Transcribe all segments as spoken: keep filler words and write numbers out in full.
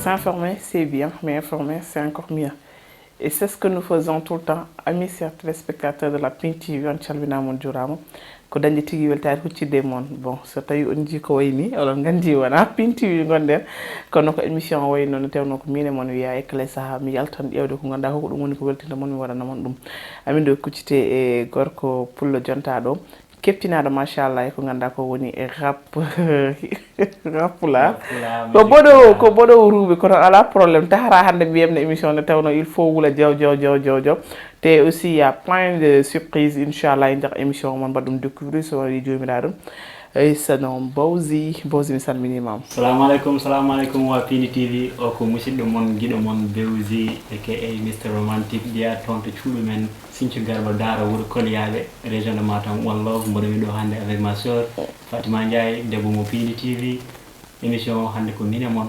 S'informer, c'est bien, mais informer, c'est encore mieux. Et c'est ce que nous faisons tout le temps. Amis chers téléspectateurs de la Pin T V, on calminaama, on njuuraama. Ko dañde tigi weltaare huccitde e mon. Bon, so tawii on njii ko wayi nii, oɗon nganndi wonaa Pin T V ngonɗen. Kono ko émission o wayi noon, tawno ko miin e mon wiyaa e kala sahaa mi yaltan ƴeewde ko ngannduɗaa ko, ko ɗum woni ko weltinta mon, mi waɗana mon ɗum. Amin ɗo kuccite e gorko pullo jontaaɗo, keptinaaɗo machallah e ko ngannduɗaa ko woni e rap. Rap pulaar. Ko boɗo, ko boɗo ruuɓe, kono alaa problème. Tahra hannde mbiyam no émission nde tawno il faut wula jaw, jaw, jaw, jaw, jaw. Te aussi, il y a plein de surprises, inchallah, en njah émission mon mbaɗ ɗum découvrir so waɗi joomiraaɗo. Ey, so ɗum Bawzi, Bawzi mi salminiima. Salamu aleykum, salamu aleykum wa Pindi T V. O ko musidɗo mon, giɗo mon Bawzi, A K A Mister Romantic, jeyaa toon to cuuɗi men, Sinthiou Garba Daara, wuro Koliyaaɓe, région de Matam. One love, mboɗo mi ɗo hannde avec ma sœur, Fatima Ndiaye, debbo mo Pindi T V. Émission o hannde ko min e mon.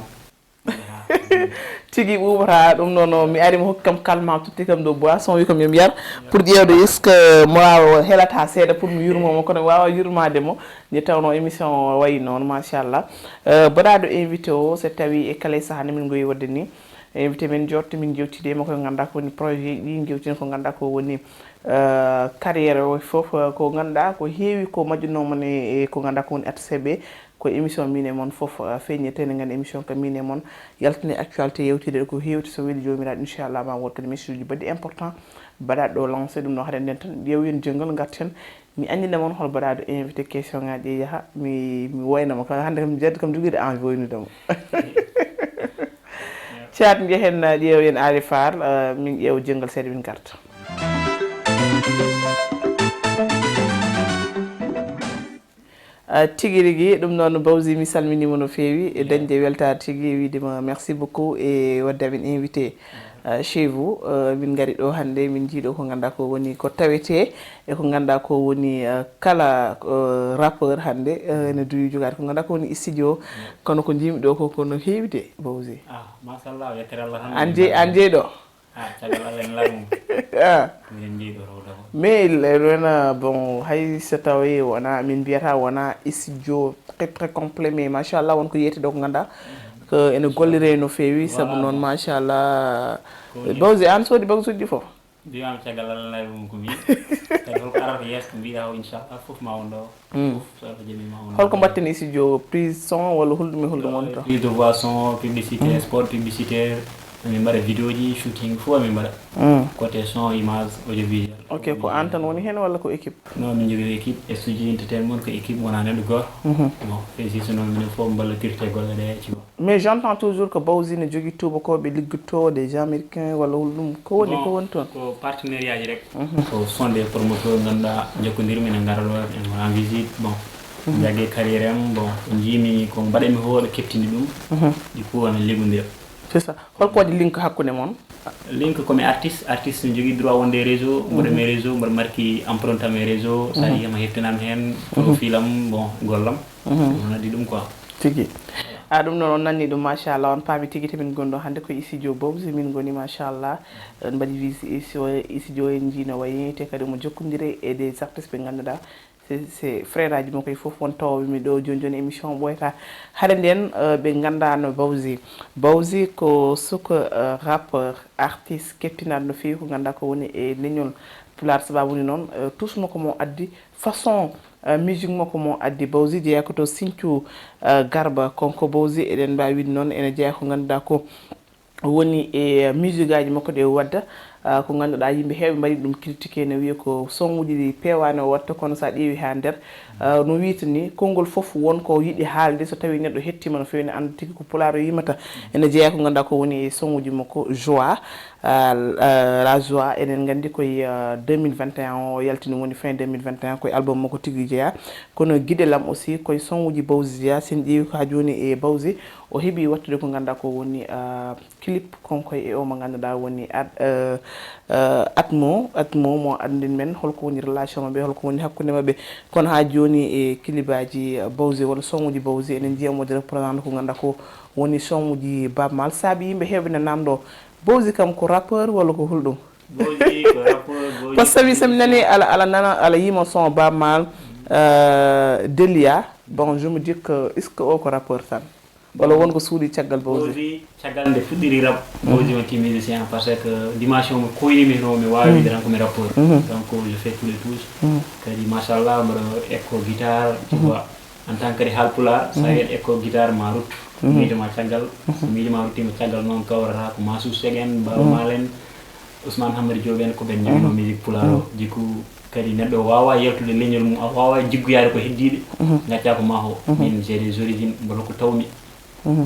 Tigi ɓuuɓata ɗum noon, mi ari mo hokki kam calmant, totti kam ɗo boisson, wi kam yo mi yar pour ƴeewde est-ce que mo waawa helata seeɗa pour mi yurmo mo, kono mi waawa yurmaade mo. Nde tawno émission o wayi noon, machallah. Euh, mbaɗaaɗo invité o, so tawi e kala e sahaa nde min ngoyi waɗde ni, invité men jooɗto min jewtide e makko ko ngannduɗaa ko woni projet ɗi, jewtiden ko ngannduɗaa ko woni, euh, carrière o fof, euh, ko ngannduɗaa ko heewi ko majjunoo mon e, e ko ngannduɗaa ko woni artiste ɓe. Ko émission min e mon fof, euh, feeñi, tene nganndi émission ka min e mon, yaltini actualité, yewtide ko heewti, so weli joomiraaɗo, inchallah, ma wood kadi message uji baɗɗi important, mbaɗaɗo lancé ɗum ɗo, haɗa nden tan, ƴeewen jonngal, ngarten, mi anndina mon hol mbaɗaɗo invité, question ngaji ɗi yaha, mi, mi woyna mo, kala hannde kam, mi jaddi kam joguiɗo envie woynude mo. Caat njehen, ƴeewen Aali Faal, euh, min ƴeewa jonngal seeɗa, min ngarta. Ah, tigi rigi, ɗum noon Bawzi, mi salminiima no feewi, e dañde weltaare tigi, wiide ma merci beaucoup e waɗde amen invité, ah, chez vous. Ah, min ngari ɗo hannde, min njii ɗo ko ngannduɗaa ko woni ko tawetee e ko ngannduɗaa ko woni, ah, kala, ah, rappeur hannde, ah, ene duwi jogaade ko ngannduɗaa ko woni studio. Kono ko njiimi ɗo ko, ko no heewi de, Bawzi. Ah, machallah, yettere Allah tan. An jeyi, an jeyi ɗo? Ah, caggal Allah en laawol. Ah. Minen njeyɗo rewde ko. Mais il est vraiment bon, hay so tawii wona, min mbiyata wona studio très, très complet, mais machallah, won ko yeeti ɗo ko ngannduɗaa ko ene golliree no feewi, sabu noon, machallah. Bawzi, an soodi bagage uji ɗi fof? Mbiyam caggal Allah en laawol ko min. Kadi holko arata yeeso ko mbiɗa o, inchallah, fof ma won ɗo. Mm. Fof, so Allah jaɓi ma won ɗo. Holko mbaɗten e studio, prise son walla holɗum e holɗum woni to? Prise de voix, son, publicité, spot publicitaire. Min mbaɗa vidéo ji, shooting, fof min mbaɗa. Mm. Côté son, image, audiovisuel. Ok, ko an tan woni heen walla ko équipe? Non, min njogii équipe, S G Entertainment ko équipe, wonaa neɗɗo gooto. Mhm. Bon, F C C noon minen fof mballodirte golle ɗe, tu vois. Mais j'entends toujours que Bawzi ne jogii tuubakooɓe liggotooɓe, des Américains walla holɗum, ko woni, ko woni toon? Ko partenariat ji rek. Mhm. Ko sont des promoteurs ngannduɗaa, njokkondirmi, ene ngara ɗo, en wona visite, bon. Mhm. Njagge carrière am, bon, ko njiimi ko mbaɗanmi hoore keɓtini ɗum. Mhm. Ɗi fof amin liggondira. C'est ça. Holko waɗi link hakkunde mon? Link ko mi artiste, artiste ne jogii droit wonde e réseau, mboɗo, mhm, e réseau, mboɗo marki empreinte am e réseau, so a, mhm, yii ma heftinaama heen, mhm, profil am, bon, gollam. Mhm. Ɗum waɗi ɗum quoi. Tigi. A, ɗum noon on nanni ɗum, machallah, on paami tigi, te min ngonɗo hannde ko e studio Bawzi, min ngoni, machallah, en mbaɗi visite studio, en njii no wayi, te kadi omo jokkondire e des artistes ɓe ngannduɗaa, c'est, c'est frère aji makko e fof, won tawooɓe mi ɗo jooni jooni, émission o ɓooyata. Hade nden, euh, ɓe nganndaano Bawzi. Bawzi ko suka, euh, rappeur, artiste, keɓtinaaɗo no feewi ko ngannduɗaa ko woni e leñol Pulaar, sababu ni noon, euh, touche makko mo addi, façon, euh, musique makko mo addi. Bawzi jeyaa ko to Sinthiou, euh, Garba, kanko Bawzi, eɗen mbaawi wiide noon ene jeyaa ko ngannduɗaa ko woni e musique aji makko ɗe o wadda, ah, ko ngannduɗaa yimɓe heewɓe mbaɗi ɗum critiqué, ne wiya ko son uji ɗi peewaani o watta, kono so a ƴeewi haa nder, ah, no wiyta ni, konngol fof won ko yiɗi haalde, so tawii neɗɗo hettiima no feewi, ne annda tigi ko pulaar o yimata. Ene jeyaa ko ngannduɗaa ko woni e son uji makko, Joie, ah, ah, La Joie, eɗen nganndi koye, ah, deux mille vingt et un o yaltini, woni fin deux mille vingt et un, koye album makko tigi jeyaa. Kono Giɗel Am aussi, koye son uji Bawzi jeyaa, so en ƴeewi ko haa jooni e Bawzi, o heɓi waɗtude ko ngannduɗaa ko woni, ah, clip konkoye e o mo ngannduɗaa woni At-, eh, eh, Atmo, Atmo mo anndin men, holko woni relation maɓɓe, holko woni hakkunde maɓɓe. Kono haa jooni e clip aji, eh, Bawzi walla son uji Bawzi, eɗen njiya omo waɗi représente ko ngannduɗaa ko Woni son uji Baaba Maal saabi yimɓe heewɓe ne namdo Bowzi kam ko rappeur walla ko hulɗum? Bowzi ko rappeur. Parce que mi somi nani ala ala nana ala yima son Baaba Maal, euh, Delia. Bon, je me dis que est-ce que o ko rappeur tan walla won ko suuɗi caggal Bowzi? Bowzi caggal nde fuɗɗiri rap, Bowzi wonti musicien, parce que dimension mo koynimi no mi wawi wiide tan ko mi rappeur. Donc je fais tous les touches. Kadi machallah mboɗo ekko guitare, tu vois. En tant que kadi haalpulaar, sa wiyat ekko guitare ma ruttu. Miijo ma caggal. So miijo ma ruttima caggal noon, kawrata ko Mansour Seck en, Baaba Maal en, Ousmane Hamadi Diop en, ko ɓen ñawino musique pulaar o. Du coup kadi neɗɗo wawa yaltude leñol mum, a wawa jiggoyaade ko heddiiɓe. Ngacca ko ma ho. Min j'ai des origines mboɗo ko tawmi.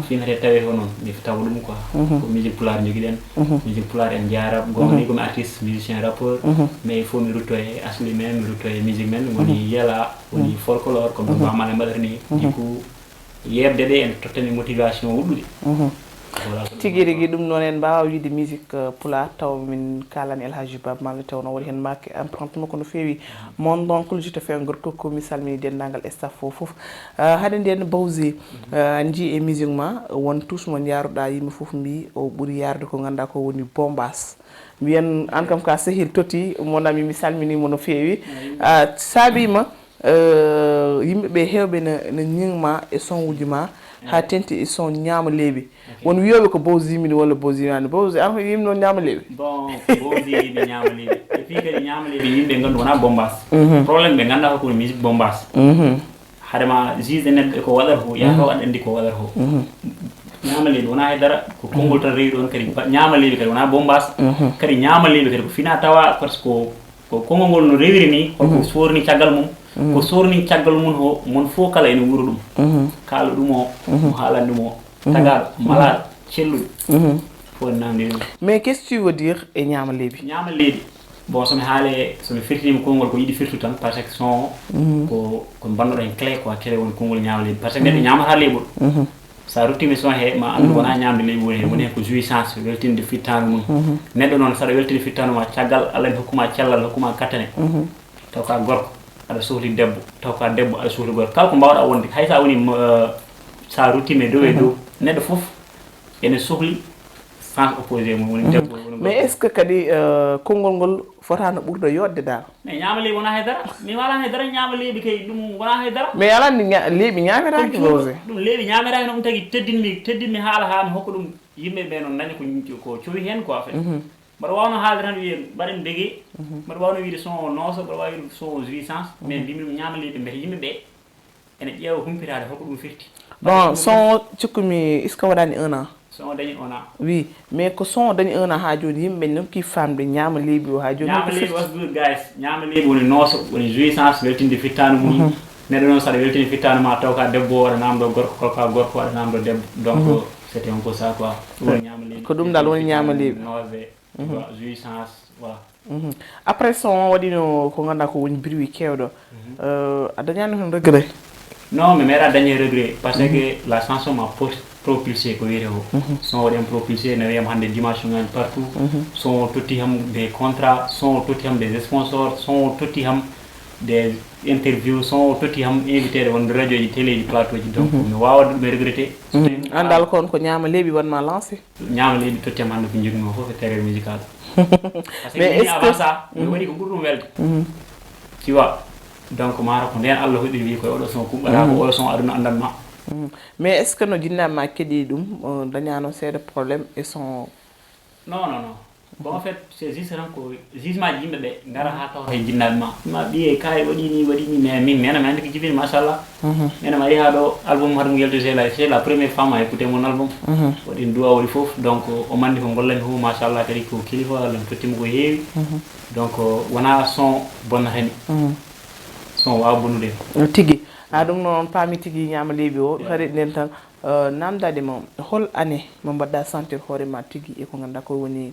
Finata tawi ko noon mi tawa ɗum quoi. Ko musique pulaar jogiɗen. Musique pulaar en jaara gonga ni komi artiste, musicien, rappeur. Mais il faut mi rutto e asli men, mi rutto e musique men woni yela, woni folklore comme no Baaba Maal en mbaɗata ni. Du coup yeɓde ɓe ene tottami motivation woɗɗude. Voilà ko ɗum. Tigi rigi ɗum noon en mbawa wiide musique, euh, pulaar taw min kalani El Hadji Baaba Maal ne tawno waɗi hen marqué empreinte makko no feewi. Mon oncle, je te fais un gros coucou, mi salmini denndaangal staff o fof. Euh, hade nden Bowzi, euh, en jii e musique ma won touche mo jaaruɗa yimɓe fof mbi o ɓuri yarde ko ganduɗa ko woni bombas. Mbiyen an kam ka sehil totti mon ami, mi salminima no feewi. Ah, saabima, euh, yimɓe ɓe hewɓe ne, ne ñingma e son uji ma ha tenti e son ñaama leeɓi. Won wiyoɓe ko Bowzi yimini walla Bowzi yimani. Bowzi an ko yimno ñaama leeɓi? Bon, Bowzi yiɓe ñaama leeɓi. Et puis kadi ñaama leeɓi yimɓe gandu wona bombas. Problème ɓe ganda ko musique bombas. Hadema juge neɗɗo e ko waɗata ko, yaha taw aɗa andi ko waɗata ko. Ñaama leeɓi wona hay dara, ko konngol tan rewi ɗon kadi. Ñaama leeɓi kadi wona bombas. Kadi ñaama leeɓi kadi ko fina tawa, parce que ko, ko konngol ngol no rewiri ni, holko sorni caggal mum. Ko sorni caggal mum ho, mon fof kala ene wuura ɗum. Kaala ɗum o, mo haalani ɗum o. Tagaɗo, malaɗo, celluɗo. Fof ene namdi ɗum. Mais qu'est-ce que tu veux dire e ñaama leeɓi? Ñaama leeɓi. Bon, somi haale, somi firtinima konngol ko yiɗi firtu tan, parce que son o ko, ko mbannoɗo hen clé quoi, clé woni konngol ñaama leeɓi. Parce que neɗɗo ñamata leeɓol. Sa ruttimi son he, ma andu wona ñamde leeɓi woni hen, woni hen ko jouissance, weltinde fittaandu mum. Neɗɗo noon, saɗa weltini fittaandu ma, caggal Allah ne hokkuma cellal, hokkuma kattane. Taw ka gorko, aɗa sohli debbo, taw ka debbo, aɗa sohli gorko. Kala ko mbawɗa wonde, hay sa woni, euh, sa ruttimi e dow e dow, neɗɗo fof ene sohli sens opposé mum, woni debbo, woni gorko. Mais est-ce que kadi, euh, konngol ngol fotano ɓurɗo yodde dal? Mais ñaama leeɓi wona hay dara. Mi wala hay dara, ñaama leeɓi kay ɗum wona hay dara. Mais alanni ña- leeɓi ñametaki Bowzi. Ɗum leeɓi ñametaki, noon tagi teddinmi, teddinmi haala ha mi hokka ɗum yimɓe ɓe noon nani ko, ko cowi hen quoi, en fait. Mbaɗa wawno haalde tan wiye mbaɗen mbege. Mbaɗa wawno wiide son o nooso, mbaɗa wawi wiide son o jouissance, mais mbimi ɗum ñaama leeɓi mbete yimɓe ɓe ene ƴeewa humpitaade holko ɗum firti. Bon, son o cikkumi est-ce que waɗani un an? Son o dañi un an. Oui, mais ko son o dañi un an ha joni yimɓe nokki famde ñaama leeɓi o ha joni. Ñaama leeɓi was good, guys. Ñaama leeɓi woni nooso, woni jouissance, weltinde fittaandu mum. Neɗɗo noon saɗa weltini fittaandu ma taw ka debbo o aɗa namdo gorko, ko ka gorko aɗa namdo debbo. Donc c'était un peu ça quoi. Ɗum woni ñaama leeɓi. Ko ɗum dal woni ñaama leeɓi. Noose, jouissance, voilà. Après son o waɗino ko ganduɗa ko woni bruit kewɗo. Euh, a dañani hen regret? Non, mi meeɗa dañe regret parce que la chanson m'a propulsé ko wiyete ko. Son o waɗi am propulsé, ne wiyam hande dimension ngaji partout. Son o totti ham des contrats, son o totti ham des sponsors, son o totti ham des interviews, son o totti ham invité ɗe wonde radio ji, télé ji, plateau ji. Donc mi wawa ɗum regretté. Andal kon ko ñaama leeɓi wanma lancé. Ñaama leeɓi totti am hande ko jogmi o fof e carrière musical. Parce que mais est-ce que avant ça mi waɗi ko ɓuri ɗum welde. Tu vois. Donc mara ko nden Allah hoɗiri wi koye oɗo son kuɓɓata ko oɗo son aduna andan ma. Mais est-ce que no jinnaɓe ma keɗi ɗum, euh, dañano seeɗa problème e son? Non, non, non. Bon, en fait c'est juste tan ko jugement ji yimɓe ɓe ngara ha tawta e jinnaɓe ma, ma ɓiye kay waɗi ni waɗi ni, mais min nena mi andi ko jibini machallah. Nena ma yeeha ɗo album haɗum yaltu, c'est la, c'est la première fois ma écouté mon album. Waɗi duwa waɗi fof, donc o mandi ko gollami fof machallah, kadi ko kilifa Allah mi tottimo ko heewi. Donc wona son bonnatani. Son wawa bonnude. Tigi. Ha ɗum noon paami tigi ñaama leeɓi o, kadi nden tan. Euh, namdade ma, hol année mo mbaɗɗa sentir hoore ma tigi e ko ganduɗa ko woni,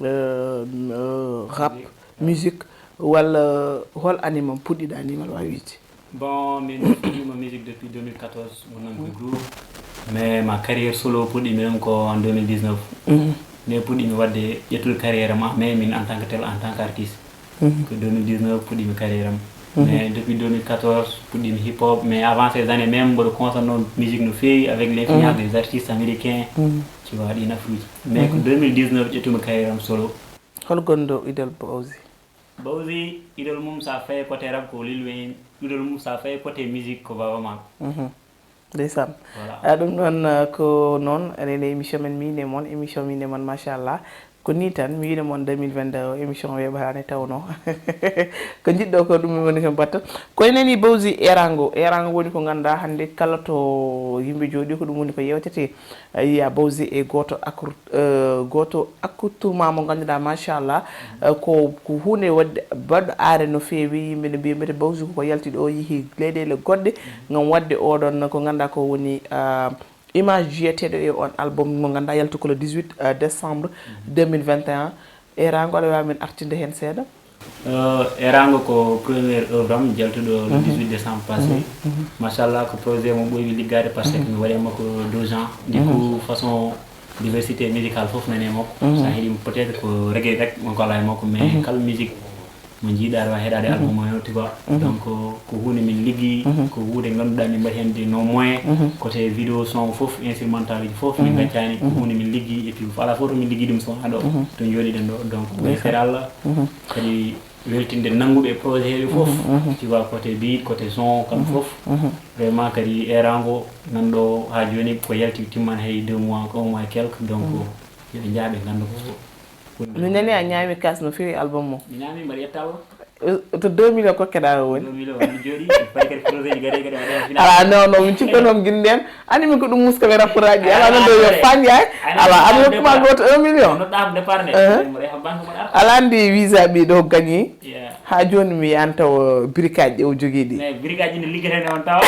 euh, euh, rap, musique, walla hol année mo puɗɗiɗa ni mbaɗa wawi wiide? Bon, min puɗɗima musique depuis deux mille quatorze, wonnan ko groupe, mais ma carrière solo puɗɗimi ɗum ko en deux mille dix-neuf. Mais puɗɗimi wadde ƴettude carrière ma mais min en tant que tel, en tant qu'artiste. Ko deux mille dix-neuf puɗɗimi carrière am. Mais depuis deux mille quatorze, puɗɗiimi hip hop, mais avant ces années même, mboɗo consomme noon musique no feewi avec l'influence des artistes américains, tu vois, ɗi nafruuji. Mais ko deux mille dix-neuf ƴettumi carrière am solo. Hol gonɗo idol Bawzi? Bawzi, idol mum sa faye côté rap ko Lil Wayne, idol mum sa faye côté musique ko Baaba Maal. Ndeysaan. Voilà. Ah, ɗum noon, ah, ko noon, enen e émission men, miin e mon, émission miin e mon, machallah. Ko nii tan, mi wiino mon deux mille vingt-deux o, émission weeɓataani tawno. Ko njiɗɗo ko ɗum woni ko mbatta. Ko enen e Bawzi Erango. Erango woni ko ngannduɗaa hannde kala to yimɓe jooɗi ko ɗum woni ko yewtete. A yiya Bawzi e gooto accou-, eh, gooto accoutrement mo ngannduɗaa, machallah, eh, ko, ko huunde waɗde baɗɗo aare no feewi. Yimɓe ne mbiya mbete Bawzi ko yalti ɗo, yehi leyɗeele goɗɗe ngam waɗde oɗon ko ngannduɗaa ko woni, ah, image jeyeteeɗo e on album mo ngannduɗaa yalti ko le dix-huit, eh, décembre deux mille vingt et un. Erango, aɗa waawi min artinde heen seeɗa? Euh, Erango ko première œuvre am jaltuɗo le dix-huit décembre passé. Machallah, ko projet mo ɓooymi liggaade parce que mi waɗi makko deux ans. Du coup, façon diversité musicale fof nani e makko. Sa heɗi peut-être ko reggae rek wonko alaa e makko, mais kala musique mo jiiɗa aɗa waawi heɗaade album o yewti quoi. Donc, ko huunde min liggi, ko huunde ngannduɗaa min mbaɗi heen des nos moyens. Côté vidéo son fof, instrumental uji fof, min ngaccaani. Ko huunde min liggi, et puis alaa fof to min liggi ɗum so wonaa ɗo. To njooɗiɗen ɗo. Donc, ko e sera Allah. Kadi weltinde nannguɓe e projet heɓe fof. Tu vois, côté beat, côté son, kam fof. Vraiment, kadi Erango, nan ɗo haa jooni ko yalti timman hay deux mois, ko un mois et quelque. Donc, yo ɓe njaaɓe nganndu ko woni. Mi nani a ñaami kas no feewi album mo. Mi ñaami, mbaɗa yettaama. Eh, to deux millions kokkeɗaa o woni. Deux millions, mi jooɗi, fayi kadi projet ji gari kadi waɗa final. Ala, non, non, min cikkanoo gin ndeen. Ani min ko ɗum muska ɓe rapport aji. Ala, non, ɗo yo fanjaay. Ala, ami hokkuma gooto un million. No ɗaam départ nde. Mbaɗa ha banque mo arta. Ala ndi visa ɓi ɗo gagné. Yeah. Haa jooni mi yanta o bricage ɗe o jogii ɗi. Mais bricage ɗi ne liggete ne on tawa.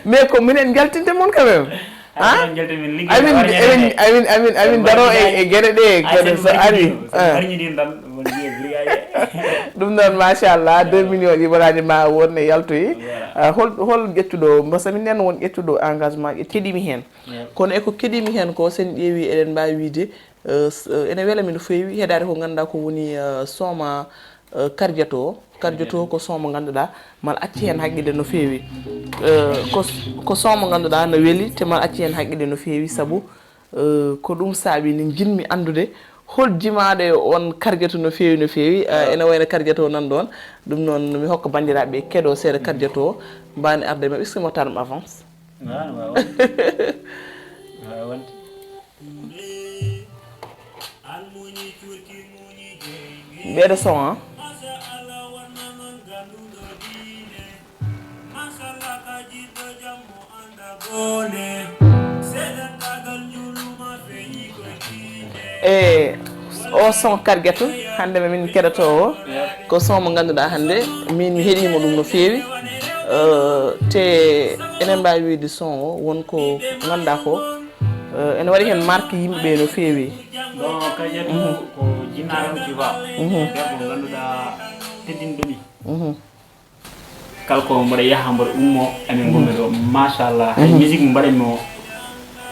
Mais ko minen jaltinte mon quand même. Amin, amin, amin, amin daro e, e geɗe ɗe, geɗe so ari. Ɗum noon, machallah, deux millions ɗi wonani ma wonne yaltoyi. Ah, hol, hol ƴettuɗo, mbosa min nen won ƴettuɗo engagement, ƴet-, keɗimi heen. Kono e ko keɗimi heen ko, sen ƴeewi eɗen mbaawi wiide, eh, s-, eh, ene wela mi no feewi, heɗaade ko ngannduɗaa ko woni, eh, sooma, eh, karjato o. Karjato o ko son mo ngannduɗaa mal acci heen haqqille no feewi. Eh, ko, ko son mo ngannduɗaa no weli, te mal acci heen haqqille no feewi, sabu, eh, ko ɗum saabi ni njiɗmi anndude hol jimaaɗo e on karjato no feewi, no feewi. Eh, ene wayno karjato o nan ɗoon. Ɗum noon, mi hokka banndiraaɓe keɗo seeɗa karjato o, mbawmi arde ma, est-ce que mo tan avance? Waaw, waaw. Waaw, wonde. Ɓeɗo son, ah. E o son kargatu hannde ma min keɗoto o, ko son mo ngannduɗaa hannde min mi heɗima ɗum no feewi. Eh, te enen mbaawi wiide son o won ko ngannduɗaa ko, eh, ene waɗi heen marque yimɓe ɓe no feewi. Bon, Kadiatou ko jinnaɗo, tu vois. Debbo ngannduɗaa teddinɗo mi. Kala ko mboɗo yaha, mboɗo ummo, amin ngummi ɗo, machallah. Hay musique mo mbaɗanmi o,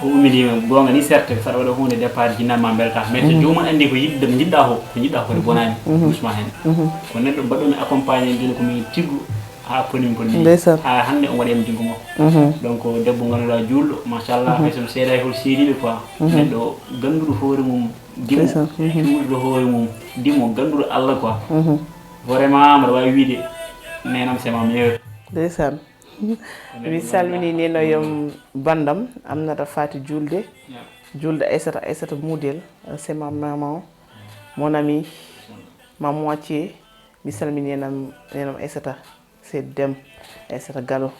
o ummidima. Goonga ni, certes, saɗa waɗa huunde départ, jinnaɗo ma mbelta. Mais so joomum anndi ko yiɗde, ko jiɗɗa ko, ko jiɗɗa ko, bonani, doucement heen. Ko neɗɗo mbaɗɗomi accompagné, mbiymi ko min tiggu, haa ponimi, ponimi. Ndeysaan. Haa hannde on waɗi e junngo makko. Donc, debbo ngannduɗaa juulɗo, machallah, hay so mi seedaani hol seediiɓe quoi. Neɗɗo gannduɗo hoore mum, dimo, cuuɗiɗo hoore mum, dimo, gannduɗo Allah quoi. Vraiment, mbaɗa waawi wiide, neenam c'est ma meilleure. Ndeysaan. Mi salmini nenoyam banndam, Aminata Fati Julde. Julde Aissata, Aissata Moudel, c'est ma maman, mon ami, ma moitié. Mi salmini neenam, neenam Aissata, c'est Dem, Aissata Gallo.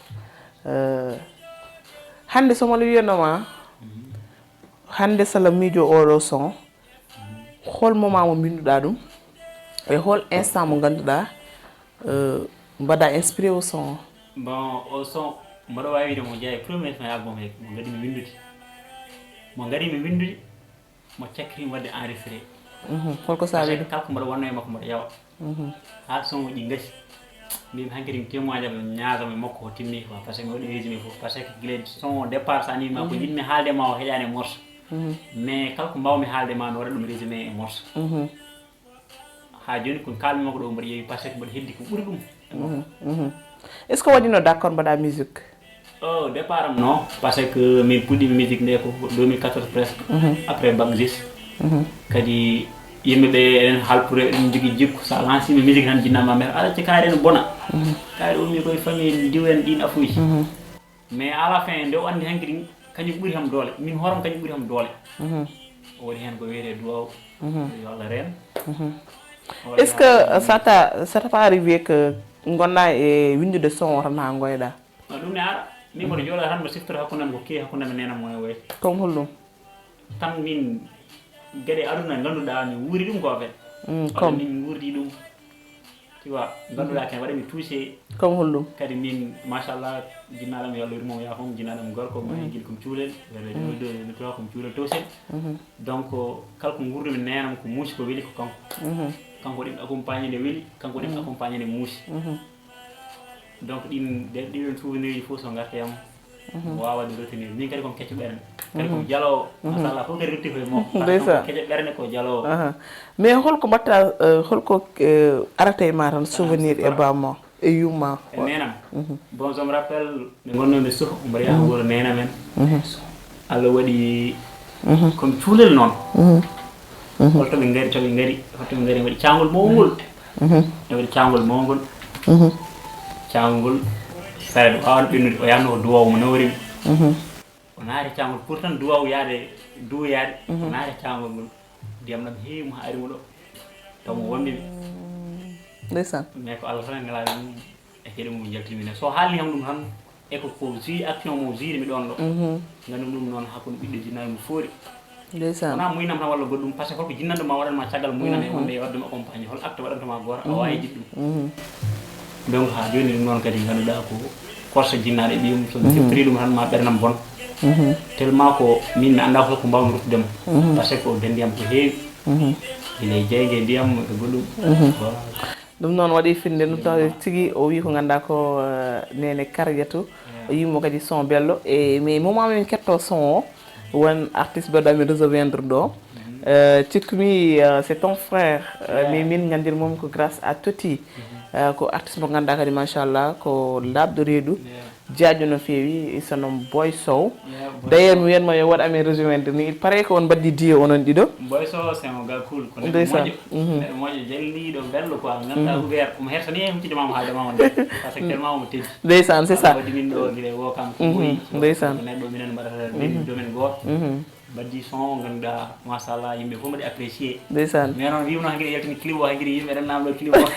Euh, hannde so mala wiyanoma, hannde sala miijo oɗo son, hol moment mo mbinnduɗaa ɗum? E hol instant mo ngannduɗaa, eh, mbaɗa inspiré o son o? Bon, o son, mboɗo waawi wiide mo jeyaa e premier son album he, mo ngari mi winndude. Mo ngari mi winndude, mo cakkiri mi waɗde enregistré. Mhm. Holko saabi ɗum? Kala ko mboɗo wonno e makko, mboɗo yawa. Mhm. Haa son o ɗi ngasi. Mbimi hankadi mi témoignage am, ñaagam e makko o timmi quoi, parce que mi waɗi résumé fof, parce que gila son o départ, so a nani ma ko jiɗmi haalde ma o heƴaani e morceau. Mhm. Mais kala ko mbawmi haalde ma, mi waɗa ɗum résumé e morceau. Mhm. Ha jooni ko kalmi makko ɗo mboɗo yeewi, parce que mboɗo heddi ko ɓuri ɗum. Mhm. Est-ce que waɗino d'accord mbaɗa musique? O départ am non, parce que min puɗɗimi musique nde ko deux mille quatorze presque, après bac dix. Kadi yimɓe ɓe enen halpure eɗen jogii jikku, sa lancima musique tan jinnaɗo ma mer ala ci kaari ene bona. Kaari ummi koye famille ndiwen ɗin afuuji. Mais à la fin nde o andi hanki ɗin kañum ɓuri ham doole, min hooram kañum ɓuri ham doole. O waɗi hen ko wiyete duwaw. Yo Allah reen. Est-ce que ça t'a ça t'a pas arrivé que gonna e windude son o tan ha ngoyɗa? No ɗum ne ara min mboɗo jooɗa tan mbo siftora hakkundam ko kewi hakkundam e nenam mo e woy. Comme holɗum? Tan min geɗe aduna ganduɗa mi wuuri ɗum ko fen. Comme min wuurdi ɗum. Tu vois, ganduɗa ken waɗa mi touché. Comme holɗum? Kadi min machallah, jinnaɗam yo Allah yurmo yafom, jinnaɗam gorko mo e guiɗi kom cuulel. Weɓe ɗo mi tuwa kom cuulel towsen. Donc kala ko gurdumi nenam ko muusi ko weli ko kanko. Kanko ɗin accompagné nde weli, kanko ɗin accompagné nde muusi. Donc ɗin ɗiɗon souvenir ji fof so garta yam. Wawa ɗum retenir min kadi komi kecco ɓerne. Kadi komi jalowo, machallah fof kadi rutti koye mo. Kecco ɓerne ko jalowo. Mais holko mbatta holko arata e ma tan souvenir e bamma e yumma? E nenam. Bon, je me rappelle nde gonnomi suh omo reya wuuro nena men. Allah waɗi komi cuulel noon. Holto ɓe ngari to ɓe ngari, holto ɓe ngari mbaɗi cangol mawngol. Ɓe waɗi cangol mawngol. Cangol fere ɗo awan ɓennude o yanno ko duwaw mo nawrimi. O naati cangol pour tan duwaw yaade duwoyaade. O naati cangol ngol ndiyam ɗam heewi mo ha ari mo ɗo taw mo wonɓe mi. Ndeysaan. Mais ko Allah tan e nelaɗo mum e heɗo mum jaltimina so haalni kam ɗum tan. E ko ko jui action mo juide mi ɗon ɗo. Ngandum ɗum noon hakkunde ɓiɗɗo jinnaɓe mo foori. Ndeysaan. Wona muynam tan walla goɗɗum parce que holko jinnanɗo ma waɗan ma caggal muynam e wonde e waɗde mo accompagné hol acte waɗantoma goto a wawi jiɗ ɗum. Donc ha joni ɗum noon kadi ganduɗa ko korsa jinnaɗo e ɓiyum so mi siftori ɗum tan ma ɓernam bon. Tellement ko min mi anda holko mbawmi ruttudemo. Parce que o dendiyam ko heewi. Ila e jeyge ndiyam e goɗɗum. Ɗum noon waɗi firnde ɗum taw tigi o wi ko ganduɗa ko nene karjatu. O yimo kadi son bello e mais moment min ketto son o won artiste belɗo amin rejoindre ɗo. Cikkumi c'est ton frère. Mais min gandir mum ko grâce à Toti. Ko artiste mo ganduɗa kadi machallah ko labɗo reedu. Jaajo no feewi, sono Boy Sow. D'ailleurs mi wiyatma yo waɗ amen rejoindre ni, il paraît que on mbaddi diyo onon ɗiɗo. Boy Sow c'est un gars cool, ko neɗɗo moƴƴo. Neɗɗo moƴƴo jalliɗo bello quoi, ngannduɗa ouvert, omo hersani e huccitde ma mo haalde ma wonde. Parce que tellement omo teddi. Ndeysaan, c'est ça. Wadde min ɗo gila wo kam ko ɓooyi. Ndeysaan. Ko neɗɗo minen mbaɗata domaine gooto. Baddi son ganduɗa machallah yimɓe fof mbaɗi apprécié. Ndeysaan. Mais noon wimno hankiri yaltini clip o hankiri yimɓe rennaam ɗo clip o.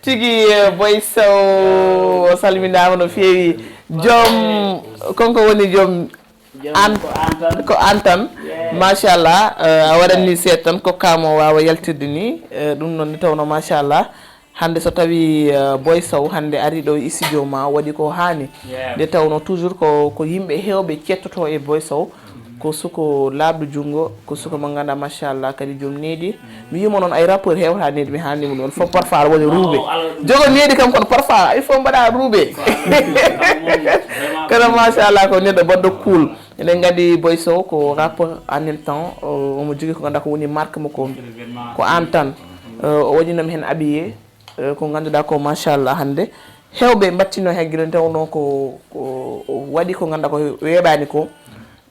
Tigi Boy Sow o salminaama no feewi. Joom konko woni joom an ko an tan. Machallah a waɗanni seeɗa tan ko kamo wawa yaltirde ni. Ɗum noon ni tawno machallah. Hannde so tawii Boy Sow hannde arii ɗo e studio ma waɗi ko haani. Nde tawnoo toujours ko ko yimɓe heewɓe ceettotoo e Boy Sow. Ko suko laaɓɗo junngo, ko suko mo ngannduɗaa machallah kadi joom needi. Mi wiima noon ay rappeur heewata needi, mi haalnii mo ɗum fof parfois aɗa waɗi ruube. Jogo needi kam kono parfois il faut mbaɗa ruube. Kono machallah ko neɗɗo baɗɗo cool. Eɗen nganndi Boy Sow ko rappeur en même temps omo jogii ko ngannduɗaa ko woni marque mo ko ko aan tan. O waɗiino mi heen habillé. Ko ngannduɗaa ko machallah hannde heewɓe mbattino heen gila nde tawnoo ko ko waɗi ko ngannduɗaa ko weeɓaani ko.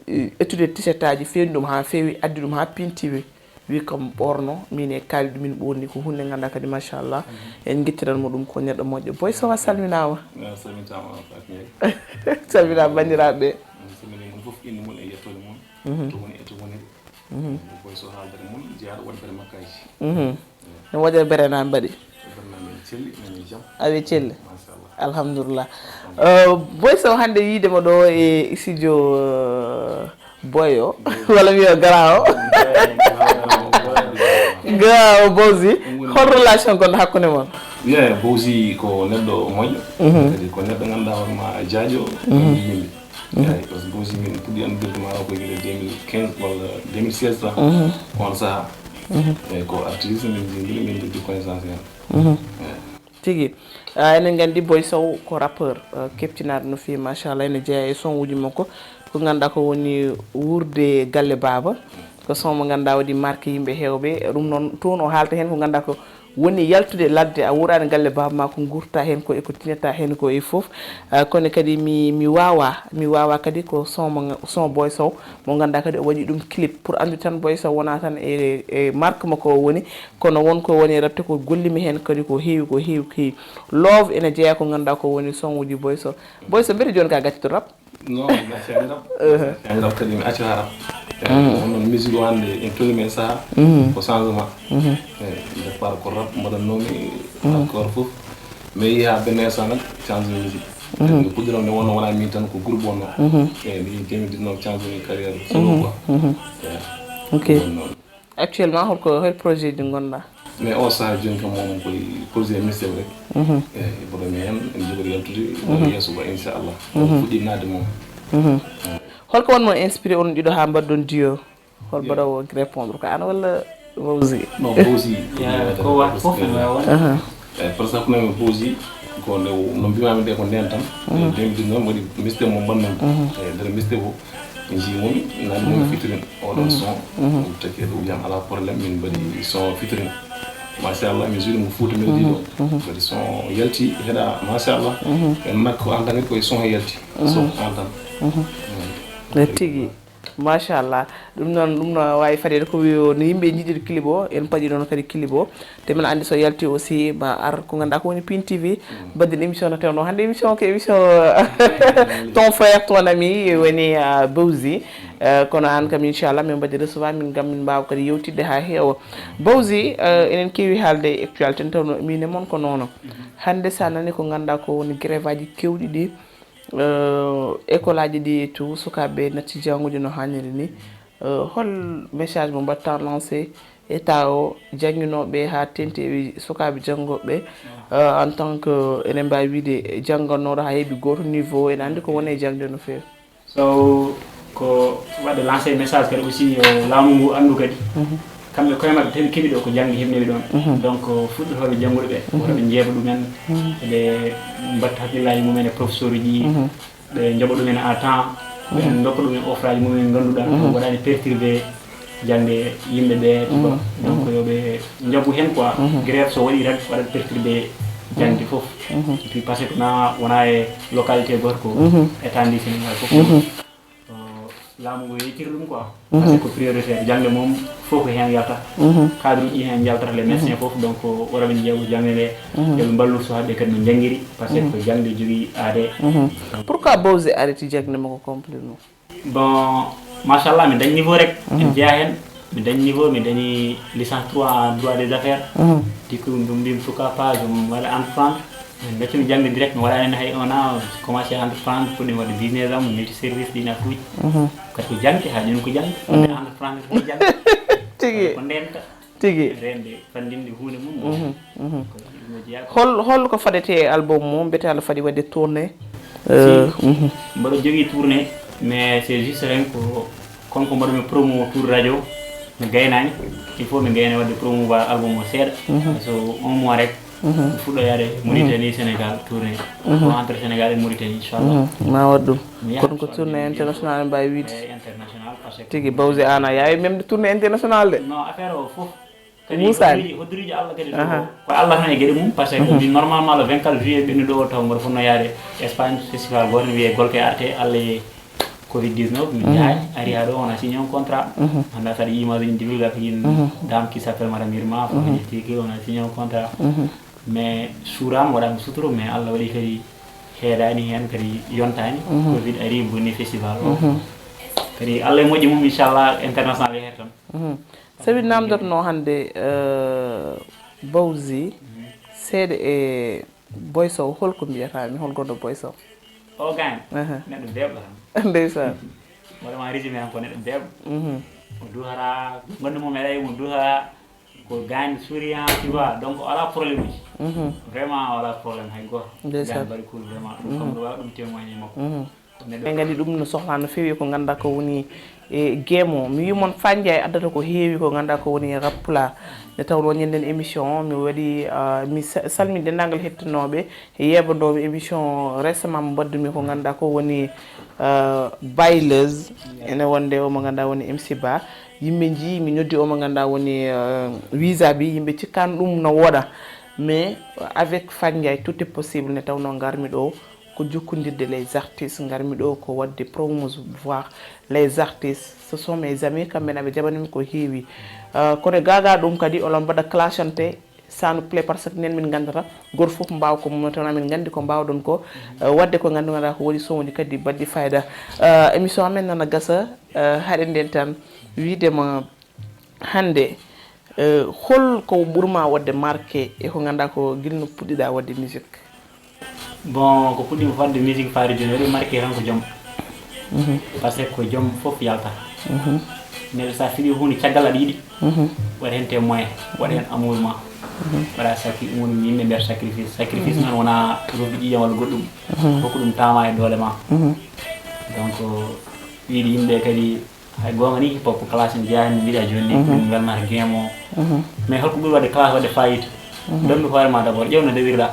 Ettude t-shirt aji feewni ɗum haa feewi addi ɗum haa pinti wi wi kam ɓoorno min e kaali ɗumin ɓoorni ko huunde ngannduɗaa kadi machallah. En ngettiran mo ɗum ko neɗɗo moƴƴo Boy Sow a salminaama. Salminaama banndiraaɓe ɓe. Salmini mon fof inde mon e yettoode mon. To woni e to woniri. Boy Sow haaldere mon jeyaaɗo waɗbere makkaji. No waɗere bere na mbaɗi. Bernami en celli nani jam. Awi celli. Machallah. Alhamdulillah. Boy Sow hannde yiide mo ɗo e studio Boy o walla wiya gara o. Gara o Bowzi. Hol relation gonɗo hakkunde mon? Ye Bowzi ko neɗɗo moƴƴo. Kadi ko neɗɗo ngannduɗaa hoore ma jaajo. Yimɓe. Eeyi, parce que Bowzi min puɗɗi anndirde ma ko gila deux mille quinze walla deux mille seize tan. On saha. Eeyi, ko artiste min jindiri min joggi connaissance heen. Tigi. Enen nganndi Boy Sow ko rappeur keptinaaɗo no feewi machallah ene jeeya e son uji makko. Ko ngannduɗaa ko woni wuurde galle baaba. Ko son mo ngannduɗaa waɗi marque yimɓe heewɓe. Ɗum noon, toon o haalta heen ko ngannduɗaa ko woni yaltude ladde, a wuuraani galle baaba ma, ko nguurta heen ko e ko tinata heen ko e fof. Ah, kono kadi mi, mi waawa, mi waawa kadi ko son mo nga-, son Boy Sow mo ngannduɗaa kadi o waɗi ɗum clip. Pour anndude tan Boy Sow wonaa tan e, e marque makko o woni, kono won ko woni raɓte ko gollimi heen kadi ko heewi, ko heewi, ko heewi. Love ene jeyaa ko ngannduɗaa ko woni son uji Boy Sow. Boy Sow, mbete jooni ka gacce to rap? Non, mi acca rap. Mi acca rap kadi, mi acca rap. Eh, ko noon musique o hannde en tolnii e sahaa, ko changement. Eh, départ ko rap mbaɗatnoomi, encore fof. Mais haa benn instant nag, changé musique. Kadi no puɗɗiram nde wonno wonaa min tan, ko groupe wonno. Eh, mi deux mille dix-neuf changé mi carrière solo quoi. Eh, ok. Ɗum noon. Actuellement, holko, hol projet ji ngonɗaa? Mais o sahaa jooni kam moom koye projet mixtape rek. Eh, mboɗo mi heen, en jogoto yaltude, mboɗo yeeso ba inchallah. Fuɗɗi naatde moom. Holko won mo inspiré on ɗiɗo haa mbaɗɗon duo? Hol mbaɗoowo répondre ko an walla Bawzi? Non, Bawzi. Ya, ko wa-, fof ene waawi wonde. Aha. Eh, par exemple, même Bawzi, ko nde, no mbimaami nde ko ndeen tan. Eh, deux mille dix-neuf, mbaɗi mixtape mo mbaɗnoomi. Eh, nder mixtape o, mi njii mo, mi nani mo featuring oɗon son. Ɗum taki ɗo wiyam alaa problème, min mbaɗi son featuring. Machallah, min juuli mo Fuuta Melody ɗo. Mbaɗi son yalti, heɗa, machallah. En nak ko en tan koye son yalti. Son en tan. Tigi. Machallah. Ɗum noon, ɗum no waawi fadeede ko wi-, no yimɓe njiɗiri clip o, en paɗi noon kadi clip o. Te mbeɗa anndi so yalti aussi, ma ar ko ngannduɗaa ko woni Pin T V, mbaɗden émission no tewno. Hannde émission ko émission ton frère, ton ami, woni, ah, Bawzi. Eh, kono aan kam, inchallah, min mbaɗi recevoir, min ngam min mbaawa kadi yewtidde haa heewa. Bawzi, eh, enen keewi haalde e actualité, tawno min e mon ko noon. Hannde so a nani ko ngannduɗaa ko woni grève aji keewɗi ɗi, eh, école aji ɗi e tout, sukaaɓe natti janngude no haaniri ni. Eh, hol message mo mbaɗta lancé état o, jannginooɓe haa teŋti e sukaaɓe janngooɓe, eh, en tant que, eɗen mbaawi wiyde, jannganooɗo haa heɓi gooto niveau, ene anndi ko woni e jaŋde no feewi? So ko waɗde lancé message kadi aussi, yo laamu ngu anndu kadi. Kamɓe koye maɓɓe tan keɓi ɗo ko jaŋde heɓnooɓe ɗoon. Donc, fuɗɗotooɓe janngude ɓe, woto ɓe njeeɓa ɗumen, ɓe mbatta hakkillaaji mumen e professeur uji, ɓe njoɓa ɗumen à temps, ɓe ndokka ɗumen offre aji mumen ngannduɗaa, ɗum waɗaani perturbé jaŋde yimɓe ɓe, tu vois. Donc, yo ɓe njaɓu heen quoi. Grève so waɗi tan, waɗat perturbé jaŋde fof. Et puis, parce que na wona e localité gooto ko état ndi Sénégal fof. Euh, laamu ngu yejjitiri ɗum quoi. Parce que ko prioritaire, jaŋde moom fof ko heen yalta. Cadre uji heen njaltata, les médecins fof, donc, wona ɓe njeeɓa jaŋde nde, yo ɓe mballu sukaaɓe kadi no njanngiri, parce que ko jaŋde jogii aade. Pourquoi Bawzi arrêté jaŋde makko complètement? Bon, machallah, mi dañi niveau rek. Mi jeyaa heen. Mi dañi niveau, mi dañi licence trois en droit des affaires. Di ko ɗum mbimi pourquoi pas, ɗum waɗa entreprendre. Min gaccumi jaŋde direct, mi waɗaani heen hay un an, commencé entreprendre, puɗɗi waɗde business am, multi service, ɗi nafuuji. Kadi ko jaŋde, haa jooni ko jaŋde. Waɗde entreprendre ko jaŋde. Tigi. Ko ndenta. Tigi. Reende, fanndinde huunde mum. Ko ɗum o jeyaa. Hol, hol ko fadete e album mum, mbiyete aɗa fadi waɗde tournée? Euh, si, mboɗo jogii tournée, mais c'est juste ren ko, kon ko mbaɗumi promo tour radio, mi gaynaani. Il faut mi gayna waɗde promouvoir album o seeɗa. So un mois rek, mi fuɗɗo yaade Mauritanie, Sénégal, tournée. Ko entre Sénégal et Mauritanie, inchallah. Ma waɗ ɗum. Mi yaha, kono ko tournée internationale mbaawi wiide. Eh, international, parce que tigi, Bawzi, aan a yaawi même tournée internationale de. Non, affaire o fof. Kadi muusaani. Hoddiriiji, hoddiriiji Allah kadi ko, ko Allah tan e geɗe mum, parce que min normalement le vingt-quatre juillet ɓennuɗo o taw mboɗo fotno yaade Espagne, festival gooto ne wiyee Golfe Arte, Allah e covid dix-neuf, min njahaani, ari haa ɗo, on a signé un contrat. Annda kadi image uji divulgation, une dame qui s'appelle Madame Irma, fof tigi, on a signé un contrat. Mais suuraama, waɗaama sutura, mais Allah waɗi kadi heedaani heen, kadi yontaani, covid ari, bonni festival o. Kadi Allah e moƴƴi mum, inchallah, international yahata tan. Sabi namdotno hannde, eh, Bawzi, seeɗa e Boy Sow, holko mbiyata mi, hol gonɗo Boy Sow? O gaañ, neɗɗo beeɓɗo tan. Ndeysaan. Mboɗo ma résumé tan ko neɗɗo beeɓɗo. O duhata, gonɗo mum e ɗawi mo duhata, ko gaañ souriant, tu vois, donc o alaa problème uji. Vraiment o alaa problème hay gooto. Ndeysaan. Gaañ mbaɗi cool vraiment, ɗum kam ɗo waawi ɗum témoigné makko. En nganndi ɗum no sohlaa no feewi ko ngannduɗaa ko woni e game o. Mi wii mon Fane Ndiaye addata ko heewi ko ngannduɗaa ko woni rap pulaar. Nde tawnoo ñanden émission o, mi waɗi, ah, mi sa-, salmini denndaangal hettinooɓe e yeebanooɓe émission o. Récemment mo mbaɗdumi ko ngannduɗaa ko woni, ah, Baileuse. Ene wonde o mo ngannduɗaa woni M C Ba. Yimɓe njii mi noddi o mo ngannduɗaa woni, euh, Wiza bi, yimɓe cikkano ɗum no wooɗa. Mais avec Fat Ndiaye, tout est possible. Nde tawnoo ngarmi ɗo ko jokkondirde les artistes, ngarmi ɗo ko waɗde promouvoir les artistes. Ce sont mes amis, kamɓe na ɓe jaɓanimi ko heewi. Euh, kono gaagaa ɗum kadi, oɗon mbaɗa clashante, ça nous plaît, parce que nen min nganndata, gooto fof mbaawa ko mum, taw amin nganndi ko mbaawɗon ko, euh, waɗde ko ngannduɗaa ko woni, so woni kadi baɗɗi fayida. Euh, émission amen nana gasa, euh, haɗe nden tan wiidema hannde, euh, hol ko ɓurma waɗde marqué e ko ngannduɗaa ko gila no puɗɗiɗaa waɗde musique? Bon, ko puɗɗiimi fodde musique faade jooni, waɗi marqué tan ko joom. Par ce que ko joom fof yalta. Neɗɗo sa fiɗi hunde caggal aɗa yiɗi, waɗa heen te moyen, waɗa heen amour ma. Waɗa saki ɗum woni yimɓe mbiyata sacrifice. Sacrifice noon wona rufde ƴiiƴam walla goɗɗum. Ko ko ɗum tama e doole ma. Donc, wiide yimɓe kadi, hay goonga ni, hip hop clash en jeyaa heen, no mbiɗa jooni ni, ɗum welnata game o. Mais holko ɓuri waɗde clash, waɗde fayida? Donndu hoore ma d'abord, ƴeew no dewirɗa.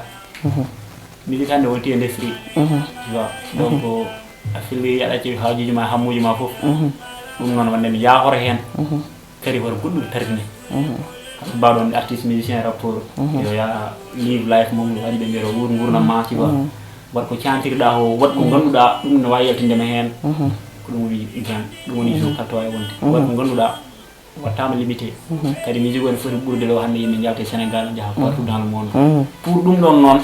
Musique hannde wonti e ndesri. Tu vois? Donc, a filli, aɗa acci haajuuji ma, hammuuji ma fof. Ɗum noon wonde mi yaahoro heen. Kadi hoto goɗɗum tardine. Mbawɗon artiste, musicien, rappeur, yo yaa live life mum, waɗi ɓe mbiyata wuur nguurndam ma, tu vois. Waɗ ko cantirɗa o, waɗ ko ngannduɗaa ɗum no waawi yaltinde ma heen. Ko ɗum woni game, ɗum woni jeu kalto e wonde. Waɗ ko ngannduɗaa waɗtaama limité. Kadi musique o ne foti ɓurde ɗo hannde yimɓe njalta e Sénégal, njaha partout dans le monde. Pour ɗum ɗon noon,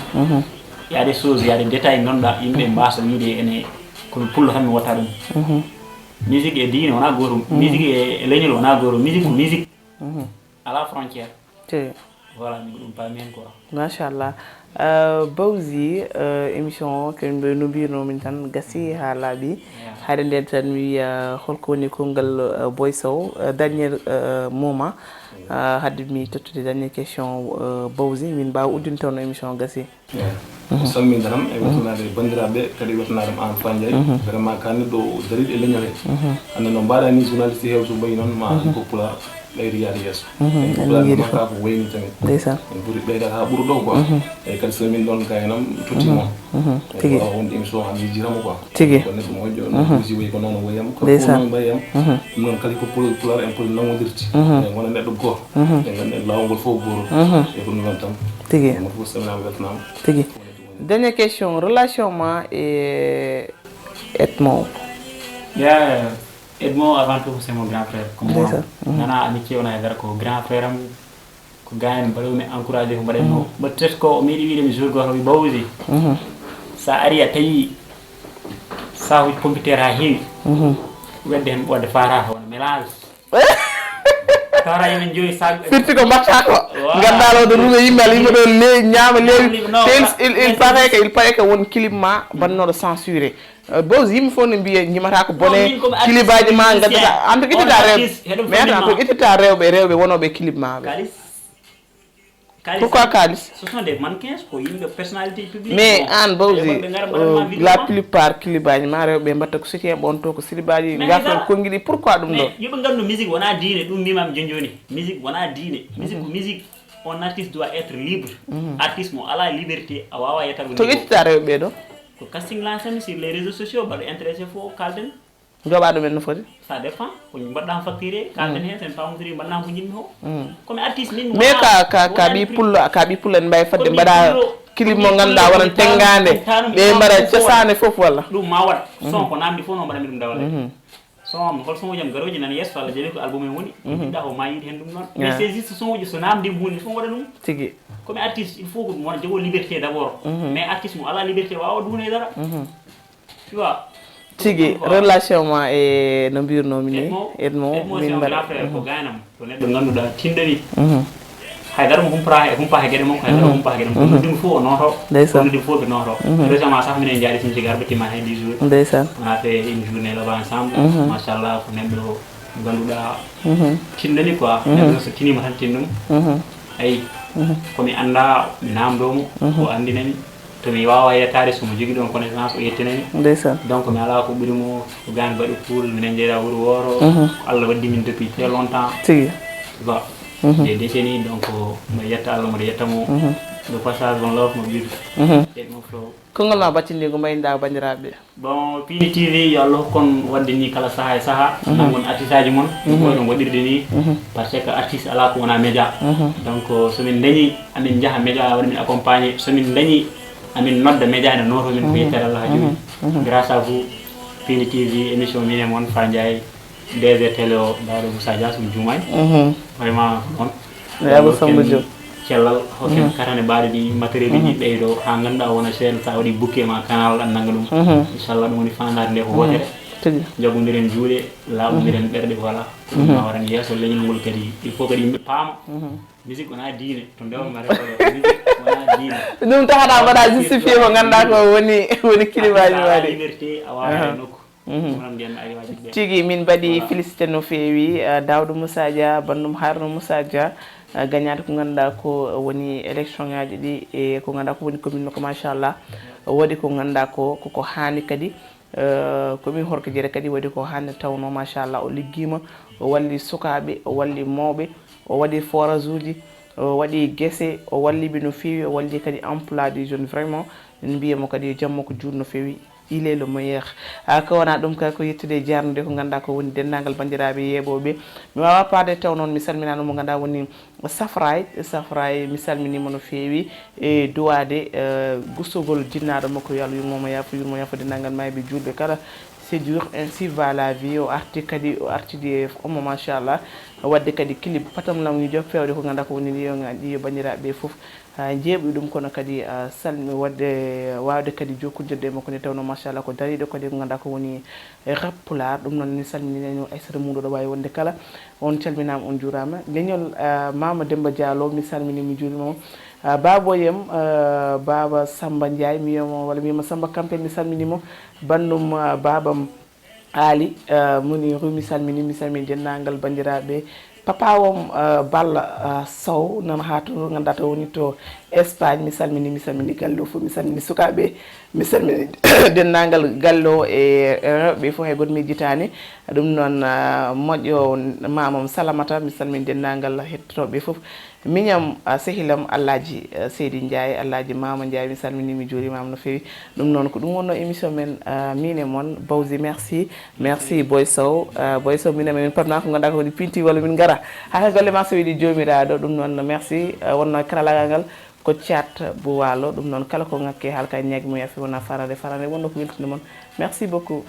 y a des choses, y a des détails ngannduɗaa yimɓe mbasa wiide ene, ko mi pullo tan mi watta ɗum. Musique e diine wona gootum, musique e, e leñol wona gootum, musique ko musique. Ala frontière. Te voilà, min ko ɗum paami heen quoi. Machallah. Euh, Bawzi, euh, émission o, ko no mbirno min tan, gasi haa laaɓi. Haade nden tan mi wiya, euh, holko woni konngol, euh, Boy Sow, euh, dernier, euh, moment. Euh, haade mi tottude dernier question, euh, Bawzi, min mbaawa uddin toon émission o gasi. Eyi. O salmini tan e weltanaade banndiraaɓe, kadi weltanaade mo aan Fat Ndiaye. Vraiment ka neɗɗo dariiɗo e leñol he. Hannde no mbaɗa ni journaliste heewɓe so mbayi noon ma hannde ko pulaar ɓeydi yaade yeeso. Pulaar no maka ko wayni tamit. Ndeysaan. En poti ɓeyda ka ɓuri ɗo quoi. Eyi, kadi salmini ɗon ka henam totti moon. Tigi. Wonde émission am yejjirama quoi. Tigi. Ko neɗɗo moƴƴo, no buuji wayi ko noon o wayam. Ko noon mbayam. Ɗum noon kadi ko pulaar en poti nangodirde. E wona neɗɗo gooto. Eɗen nganndi laawol ngol fof gooto. E ko ɗum noon tan. Tigi. Mo fof salminaama weltanaama. Tigi. Dernière question, relation ma e Edmo? Ya, Edmo avant tout c'est mon grand frère. Comme moi. Nana amitié on a dara ko grand frère am. Ko gaayen mbaɗo mi encouragé ko mbaɗen mo. Peut-être ko mi yiɗi wiide mi jour goto mi Bawzi. Sa ari a tawi sahuji computer ha heewi. Wedde hen ɓodde fata wona mélange. Tawata emin joyi sag. Firti ko mbatta ko. Ganndal o ɗo ruga yimɓe ala yimɓe ɗo le ñaama leewi. Il paraît que il paraît que won clip ma bannoɗo censuré. Bawzi yimɓe fof ne mbiya jimata ko bone. Kilibaji ma gaddata en tout ittata rewɓe mais en tout ittata rewɓe rewɓe wonoɓe clip ma ɓe. Pourquoi kalis? Ce sont des mannequins, ko yimɓe personnalité publique. Mais an Bawzi, la plupart clip aji ma rewɓe mbatta ko soutien ɓonto ko silibaji gafal kongi ɗi, pourquoi ɗum ɗo? Yoɓe gandu musique wona diine, ɗum mbimami joni joni. Musique wona diine. Musique ko musique. Un artiste doit être libre. Artiste mo ala liberté a wawa yettade. To ittita rewɓe ɗo? Ko casting lancé mi sur les réseaux sociaux, mbaɗo intéressé fof kalden. Joɓa ɗumen no foti? Ça dépend. Ko mbaɗɗa facturé, kalden hen, sen pamodiri mbaɗɗa ko jinmi ho. Comme artiste min. Mais ka ka ka ɓi pullo ka ɓi pullo en mbawi fadde mbaɗa clip mo ganduɗa wona tengande ɓe mbaɗa cosane foof walla? Ɗum ma waɗ. Son ko namdi fof no mbaɗami ɗum dawal. Son am hol son jam garoji nan yesso Allah jaɓi ko album en woni. Ɗa ko ma yiɗi hen ɗum noon. Mais c'est juste son uji so namdi mo hunde fof waɗa ɗum. Tigi. Comme artiste il faut ko wona jogo liberté d'abord. Mais artiste mo ala liberté wawa duuna e dara. Tu vois? Tigi relation ma e no mbirnomi ni. Edmo min mbaɗa. Ko gaynam ko neɗɗo ganduɗa tinɗani. Haydara mo humpata e humpata e gueɗe makko haydara mo humpata e gueɗe makko noddi mo fof o noto. Ndeysaan. Noddi fof ɓe noto. Heureusement sax minen jaari sin jiga arɓe timma hay dix jours. Ndeysaan. On a fait une journée là-bas ensemble. Machallah ko neɗɗo ganduɗa tinɗani quoi. Neɗɗo so tinima tan tinɗum. Ayi. Komi anda mi namdomo o andinami. To mi wawa yettade somo jogui ɗon connaissance o yettinani. Ndeysaan. Donc mi ala ko ɓuuri mo ko gani baɗi cool minen jeeya wuuro woro. Ko Allah waddi min depuis très longtemps. Tigi. Bon. Des décennies donc mboɗo yetta Allah mboɗo yetta mo. De passage, on love mo beautiful. Mhm. Take no flow. Konngol ma battindigo mbaynoɗa banndiraaɓe. Bon, Pindi T V, yo Allah hokkon waɗde ni kala saha e saha. Mhm. Nangon artisteaji mon. Mhm. Ɗum waɗirde ni. Mhm. Par ce que artiste ala ko wona média. Mhm. Donc, so min dañi, amin njaha média waɗa min accompagné. So min dañi, amin nodda média ene noto min ko yettere Allah ha jooni. Mhm. Grâce à vous, Pindi T V, émission min e mon, Fa Ndiaye, D G télé o, Daouda Moussa Dia, so mi juumay. Mhm. Vraiment, ko noon. Yo Allah Samba hokken Diop. Cellal, hokken katane baɗe ɗi, matériel uji ɓeydo, ha ganduɗa wona chaîne, sa waɗi bouquet ma canal, aɗa nanga ɗum. Mhm. Inchallah, ɗum woni fandare nde ko wotere. Tigi. Jaggondiren juuɗe, laaɓondiren ɓerɗe, voilà. Ko ɗum ma waran yeeso, leñol ngol kadi, il faut kadi yimɓe paama. Mhm. Musique wona diine, to ndewal ma rekoɗo, musique wona diine. Ɗum taxaɗa mbaɗa justifié ko ganduɗa ko woni, woni climat ji Artiste ala maɗi. Liberté, a wawa e nokku. Mhm. Ɗum noon mbiyanmi aywa jiɗɓe. Tigi, min mbaɗi Voilà. Félicité no feewi, eh, Daouda Moussa Dia, bandum Haruna Moussa Dia, eh, gagnante ko ganduɗa ko woni élection ngaji ɗi, e ko ganduɗa ko woni commune makko, machallah. Waɗi ko ganduɗa ko, koko hani kadi, eh, commune Horkodiéré kadi waɗi ko hani tawno, machallah, o liggima, o walli sukaɓe, o walli mawɓe, o waɗi forage uji, o waɗi guese, o walliɓe no feewi, o walli kadi emploi des jeunes. Vraiment, min mbiyamo kadi yo jamma ko juuɗo no feewi. Il est le meilleur. Ah, ko wona ɗum ka ko yettude e jarnude ko ganduɗa ko woni denndaangal banndiraaɓe yeeɓooɓe. Mi wawa paade taw noon mi salminano mo ganduɗa woni Safraay. Safraay, mi salminima no feewi e duwaade, eh, gustugol jinnaɗo makko, yo Allah yurmomo yaafo, yurmo yaafo denndaangal mayɓe juulɓe kala. C'est dur, ainsi va la vie. O arti kadi, o artidi e omo, machallah. Wadde kadi clip patam lam wijo fewde ko ganduɗa ko woni ɗiyo, ɗiyo banndiraaɓe fof. Ha jeeɓi ɗum, kono kadi, ah, salmi waɗde, waawde kadi jokkondirde e makko nde tawnoo, machallah, ko dariiɗo kadi ko ngannduɗaa ko woni rap pulaar. Ɗum noon, min calminii no Aissata Moudo ɗo waawi wonde kala. On calminaama, on njuuraama. Leñol, ah, Mama Demba Diallo, mi salminii, mi njuuriima mo. Ah, Baboyem, ah, Baba Samba Ndiaye, mi wiyamo, walla mi wiyamo Samba Kampen, mi salminii mo. Banndum, ah, Babam, Aali, eh, moni Rumi salmini, mi salmini denndaangal banndiraaɓe. Papa wom, eh, Balla, eh, Sow, nana haa to ngannduɗaa to woni to Espagne, mi salmini, mi salmini galle o fof, mi salmini sukaaɓe, mi salmini denndaangal galle o e, e rewɓe fof, hay gooto mi yejjitaani. Ɗum noon, eh, moƴƴo mamam Salamata, mi salmini denndaangal hettotooɓe fof. Miñam, ah, sehilam Alhaji, ah, Seydi Ndiaye, Alhaji Mama Ndiaye, mi salmini, mi juurima no feewi. Ɗum noon ko ɗum wonno émission men, ah, min e mon, Bawzi, merci. Merci, Boy Sow. Ah, Boy Sow, min e min patma ko ngannduɗaa ko woni pinti walla min ngara. Haa ka golle ma so weeli joomiraaɗo. Ɗum noon, merci. Ah, wonno karalaagal ngal ko Thiat bu Waalo. Ɗum noon kala ko ŋakke haalka e ñaagi mo yaafi wona farande, farande wonno ko weltinde mon. Merci beaucoup.